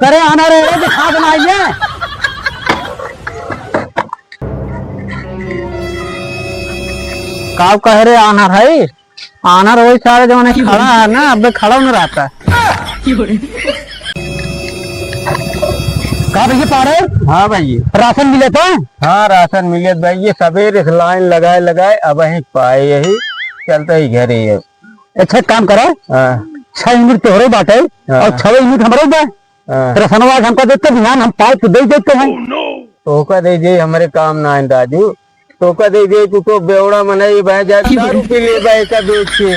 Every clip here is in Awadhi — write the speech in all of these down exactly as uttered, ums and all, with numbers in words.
करे आना रे, रे, दिखा बनाइए। का कह रे आना है? आनर वही सारे जमाने खड़ा है ना, अबे खड़ा न रहता। का भैया पाड़े? हाँ भाई। राशन मिले तो? हाँ, राशन मिले भाई, ये सबेरे से लाइन लगाए लगाए अब ही पाए, यही चलते ही घरे है। अच्छा, एक काम करो। हाँ। छह यूनिट तोहरे बाटे हाँ। और छह यूनिट हमरो बा। हाँ। रसनवा आज हमको देते, बिहान हम पाँच तो दे देते हैं। तोहका दे दे, हमरे काम ना है राजू। तोहका दे दे, तू तो बेवड़ा मनई बा, जा दारू पी ले बा एका बेच के।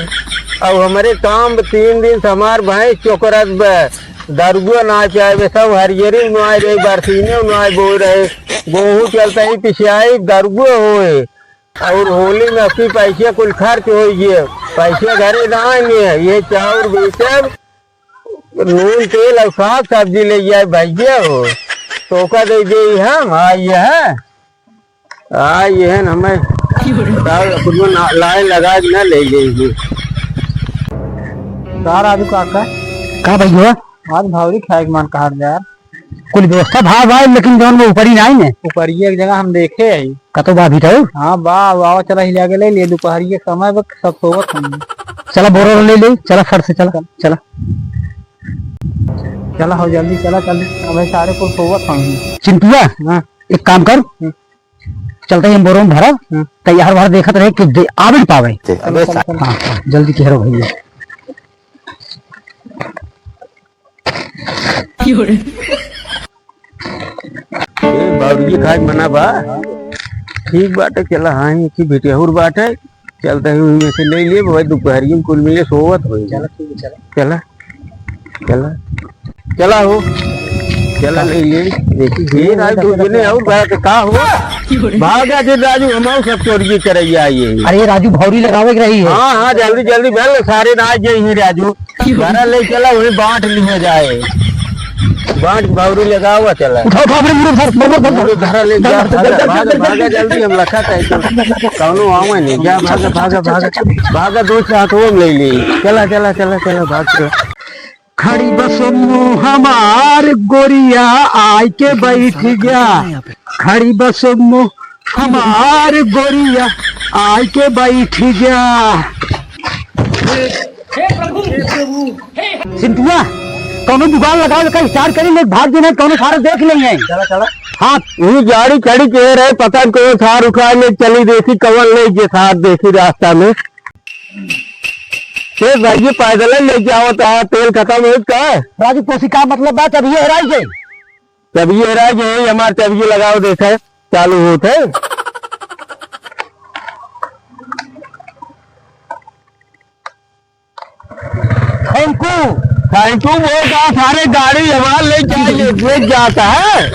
अब हमरे काम तीन दिन से हमार भैंस चोकरत बा, दारुआ ना चाहे बे, सब हरियरी उनाए रहे, बरसीने उनाए बोए रहे, गेहूं चलता ही पिसियाई दारुआ होए। और होली में अबकी पैसे कुल खर्च हो गए, पैसे घरे ना आएंगे, ये चाउर बेचब नून तेल और साग सब्जी ले जाए भैया हो, तोहका दे दे हम, आ ये है, आ ये है न हमें, साग कुल ना, लाए लगा के ना ले जाइए। का राजू काका? का भैया? आज भौरी खाए के मन कहत बा यार। कुल व्यवस्था भा भाई, लेकिन जौन में ऊपरी नाई ने। ऊपरी एक जगह हम देखे हई। कतो बा अभी तो? हाँ बा, आवा चला हिला के ले लिए, दुपहरिया के समय बा, सब सोवत हन। चला बोरो ले ले, चला फट से चला, चला। चला हो जल्दी, चला जल्दी, अबे सारे कुल सोवत हन। चिंटुआ, हाँ। एक काम कर, हम्म। चलते ही हम बोरो में भरा, हम्म। तैयार बार देखत रहे कि दे, आ भी पावे। अबे चला, सा- चला, चला। हाँ, हाँ, जल्दी कह रहो भैया। ए, बाबूजी खाए मना बा? ठीक बाटे, चला, हाँ, एक ही बेटी और बाटे, चलता ही उनमें से ले लिए, भाई, दुपहरिया में कुल मिले सोवत होई। चला, ठीक है, चला। चला, चला, चला हो, चला, ले लिए, देखी, ये राजू, दो जने और बात का हो? भागा जे राजू, हम सब चोरी करैया आइए। अरे राजू, भौरी लगावे के रही है। हाँ, हाँ, जल्दी, जल्दी, भले सारे ना आ जाइए राजू। घरा ले चला, वही बांट लिया जाए। बांट भौरी लगावा चला। उठा, उठा, अपने मुंह पर, मुंह पर, मुंह पर। धरा ले, जा, भागा, भागा, भागा जल्दी, हम लखा था तो। कौनो आवे नहीं, जा, भागा, भागा, भागा, भागा, दो से हाथ वो ले ले। चला, चला, चला, चला, भाग चला। खड़ी बस मुँह हमार गोरिया आइके बैठ गया। खड़ी बस मुँह हमार गोरिया आइके बैठ गया। चिंटुआ, कौनो जुगाड़ लगाओ, का स्टार्ट करी, नहीं भाग देना, कौनो सारे देख लेंगे। चला, चला। हाँ। ये गाड़ी खड़ी के रहे, पता नहीं कौन सार उठा ले चली, देखी कौन ले जे सार देखी रास्ता में। ए भाई, ये पैदल ही लेके आवत है, तेल खतम होत का? राजू, कोसी का मतलब बा, तभी हेराई गई। तभी हेराई गई, हमार तभी लगाओ, देखे, चालू होत है। थैंक यू। थैंक यू बोल का सारे गाड़ी हमार ले जाए, ले, ले जाता है।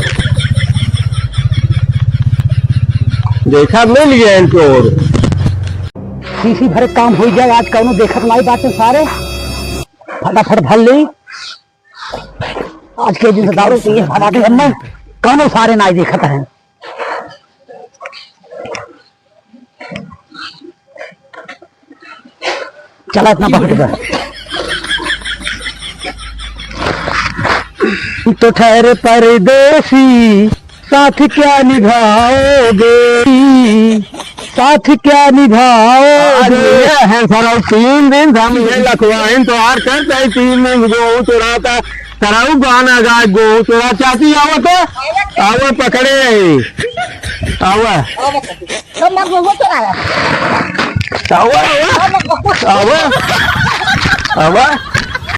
देखा मिल गया इनको और। शीशी भरे काम हो जाए, आज कौनो देखत नाई बाटे सारे। फटाफट भर ली। आज के दिन से दारू पिए भरा के हमें कौनो सारे नाई देखत हैं। चला इतना बहुत बा। तो ठहरे परदेसी, साथ क्या निभाओगे, साथ क्या निभाओगे? अरे, ये है सरऊ, तीन दिन से हम ये लखवाइन तो आर करता है, तीन दिन गेहूं चुराता, सरऊ गाना गाए, गेहूं चुरा, चाची आवा तो, आवा पकड़े, आवा। सब ना गेहूं चुराया। आवा, आवा, आवा, आवा।